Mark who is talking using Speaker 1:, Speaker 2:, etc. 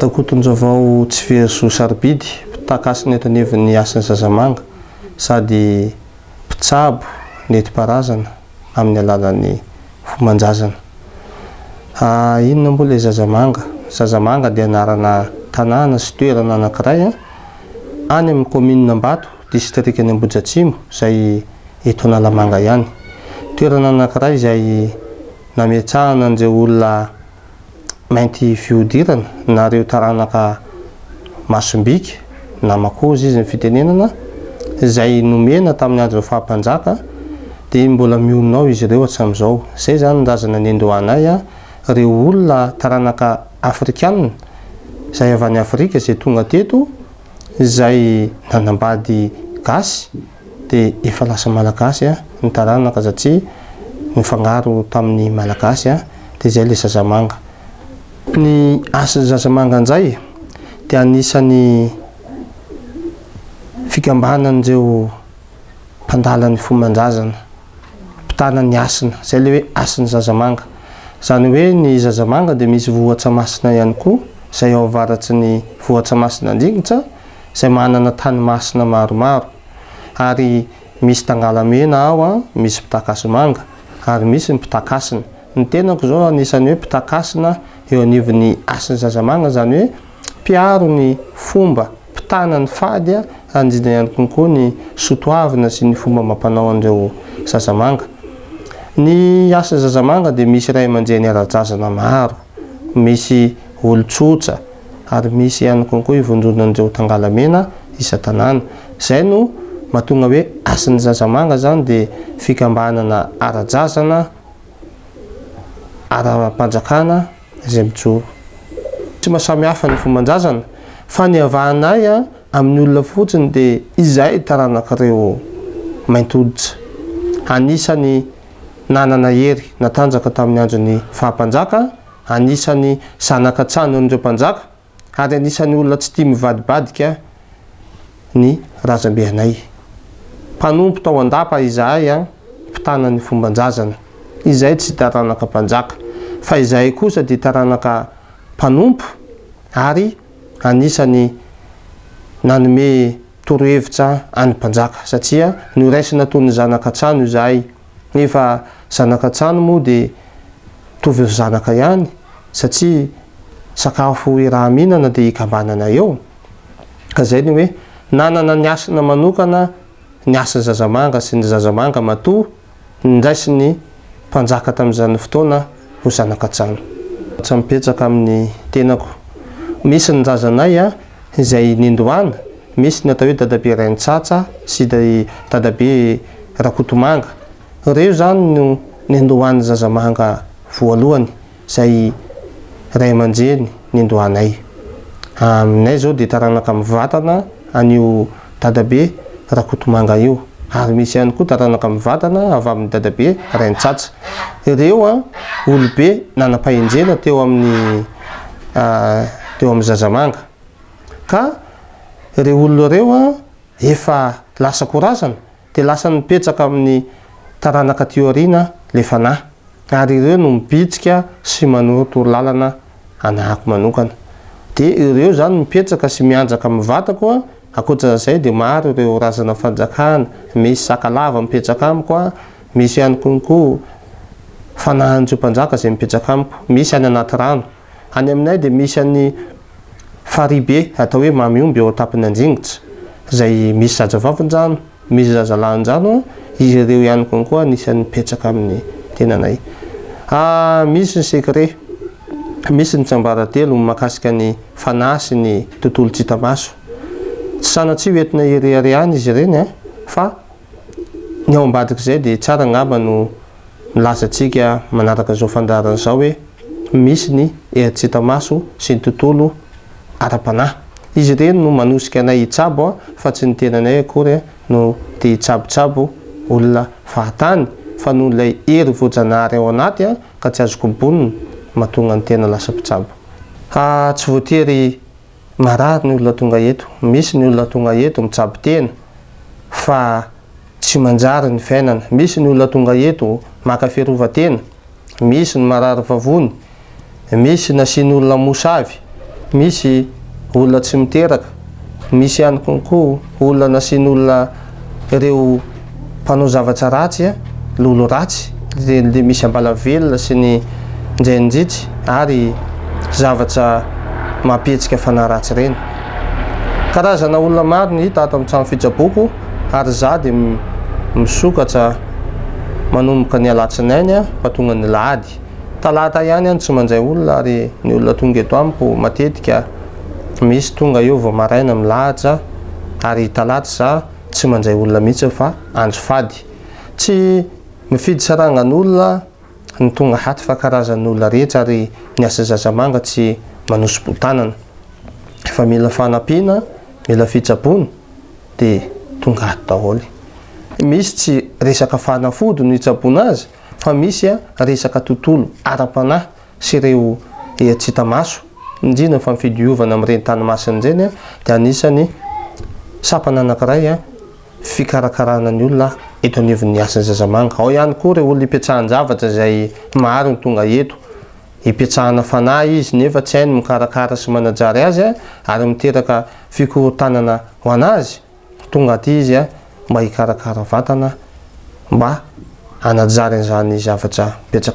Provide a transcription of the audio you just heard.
Speaker 1: Rakotonjavao Tsivery Sarobidy, mpitankasina eto anivon'ny Hasin'ny Zazamanga sady mpitsabo nentim-paharazana amin'ny alalan'ny fomban-jazana. Inona moa ilay Zazamanga? Zazamanga dia anarana tanàna sy toerana anankiray any amin'ny kaominina Ambato, distrikan'i Ambohidratrimo, izay eto Analamanga ihany. Toerana anankiray izay nametrahana an'ireo olona mainty fihodirana na ireo taranaka masombika na makozy izy ny fitenenana izay nomena tamin'ny andron'ny faha-mpanjaka dia mbola mionona ao izy ireo hatramin'izao. Izay izany ny razana nendohanay ireo olona taranaka afrikana izay avy any Afrika izay tonga teto izay nanambady gasy dia efa lasa malagasy ny taranaka satria nifangaro tamin'ny malagasy dia izay ilay zazamanga. Ny hasin'ny zazamanga njay dia anisan'ny fikambanan'ireo mpandala ny fomban-drazana, mpitana ny hasina, izay ilay hoe hasin'ny zazamanga. Izany hoe ny zazamanga dia misy vohitra masina ihany koa izay ao avaratry ny vohitra masina Andringitra izay manana tany masina maromaro ary misy tangalamena ao, misy mpitakasimanga ary misy ny mpitakasina. Ny tenako izao anisan'ny hoe mpitakasina eo anivon'ny hasin'ny zazamanga izany hoe mpiaro ny fomba, mpitana ny fady ary indrindra ihany konkoa ny sotoavina sy ny fomba amam-panao an'ireo zazamanga. Ny hasin'ny zazamanga dia misy ray aman-dreny ara-drazana maro, misy olon-tsotra ary misy ihany konkoa ivondronan'ireo tangalamena isan-tanàna. Izay no mahatonga hoe hasin'ny zazamanga izany dia fikambanana ara-drazana, ara-panjakana izay mijoro. Tsy maha samy hafa ny fomban-drazana fa ny avahanay amin'ny olona fotsiny dia izay taranak'ireo mainty hoditra. Anisany nanana hery natanjaka tamin'ny andron'ny faha-mpanjaka, anisany zanaka tsanon'ireo mpanjaka ary anisan'ny olona tsy tia mivadibadika ny razambe anay. Mpanompo tao an-dapa izahay, mpitana ny fomban-drazana. Izahay tsy taranaka mpanjaka, fa izahay kosa dia taranaka mpanompo ary anisan'ny nanome torohevitra an'ny mpanjaka, satria noraisina toy ny zanaka an-trano izahay. Nefa zanaka an-trano moa dia mitovy ny zanaka ihany, satria sakafo iaraha-mihinana dia ikambanana eo. Ka izay ny hoe nanana ny hasina manokana ny hasin'ny zazamanga sy ny zazamanga matoa niraisin'ny mpanjaka tamin'izany fotoana ho zanak'antsano. Tsy mipetraka amin'ny tenako. Misy ny razanay izay nendohana, misy ny atao hoe dadabe Rainitsatsa sy dadabe Rakotomanga. Ireo izany no nendohan'ny zazamanga voalohany. izay ray aman-dreny nendohanay. Aminay izao dia taranaka mivantana an'io dadabe Rakotomanga io ary misy ihany koa taranaka mivantana avy amin'ny dadabe Rainitsatsa. Ireo olobe nanam-pahendrena teo amin'ny teo amin'ny zazamanga. Ka ireo olona ireo efa lasa korazana dia lasa nipetsaka amin'ny taranaka aty aoriana ilay fanahy, ary ireo no mibitsika sy manoro torolalana anahako manokana. Dia ireo izany mipetsaka sy mianjaka amin'ny vatako an, ankoatra izay dia maro ireo razana fanjakana, misy sakalava mipetsaka amiko an, misy ihany konko fanahin'ireo mpanjaka izay mipetsaka amiko, misy any anaty rano. Any aminay dia misy an'i farihy be atao hoe Mamiomby eo an-tampon'Anjingitra, izay misy zazavavinjano, misy zazalahinjano, izy ireo ihany konkoa anisan'ny mipetraka amin'ny tenanay. Misy ny secret, misy ny tsiambaratelo mahakasika ny fanahy sy ny tontolo tsy hita maso. Tsy sanatria ho entina hireharehana izy ireny fa ny ao ambadik'izay dia tsara angamba no milaza antsika manaraka izao fandaharana izao hoe misy ny hery tsy hita maso sy ny tontolo ara-panahy. Izy ireny no manosika anay hitsabo fa tsy ny tenanay akory no te hitsabotsabo olona fahatany fa noho ilay hery voajanahary ao anaty ka tsy azo kobonina mahatonga ny tena lasa mpitsabo. Ha tsy voatery marary ny olona tonga eto, misy ny olona tonga eto mitsabo tena fa Tsy manjary ny fiainana. Misy ny olona tonga eto maka fiarovan-tena, misy ny marary vavony, misy nasian'olona mosavy. Misy olona tsy miteraka, misy ihany konko olona nasian'olona ireo mpanao zavatra ratsy, lolo ratsy, le misy ambalavelona sy ny njenjitsy ary zavatra mampihetsika fanahy ratsy ireny. Karazana olona maro ny hita ato amin'ny trano fitsaboako ary za dia misokatra manomboka ny alatsinainy fa tonga ny lahady. Talata ihany aho no tsy mandray olona ary ny olona tonga eto amiko matetika misy tonga eo vao maraina milahatra ary talata za tsy mandray olona mihitsy fa andro fady. Tsy mifidy sarangan'olona ny tonga ato fa karazan'olona rehetra ary ny asa zazamanga tsy manosi-botanana. Efa mila fanampiana, mila fitsaboana dia tonga ato daholo. Misy tsy resaka fanafody no hitsaboana azy fa misy resaka tontolo ara-panahy sy ireo hery tsy hita maso, indrindra fa ny fidiovana amin'ireny tany masina ireny dia anisan'ny sampana anankiray fikarakarana ny olona eto anivon'ny Hasin'ny Zazamanga. Ao ihany koa ireo olona ipetrahan-javatra izay maro ny tonga eto, ipetrahana fanahy izy nefa tsy hainy mikarakara sy manajary azy ary miteraka fikorontanana ho an'azy. Tonga aty izy mba hikarakara vatana mba hanajary an'izany zavatra betsaka.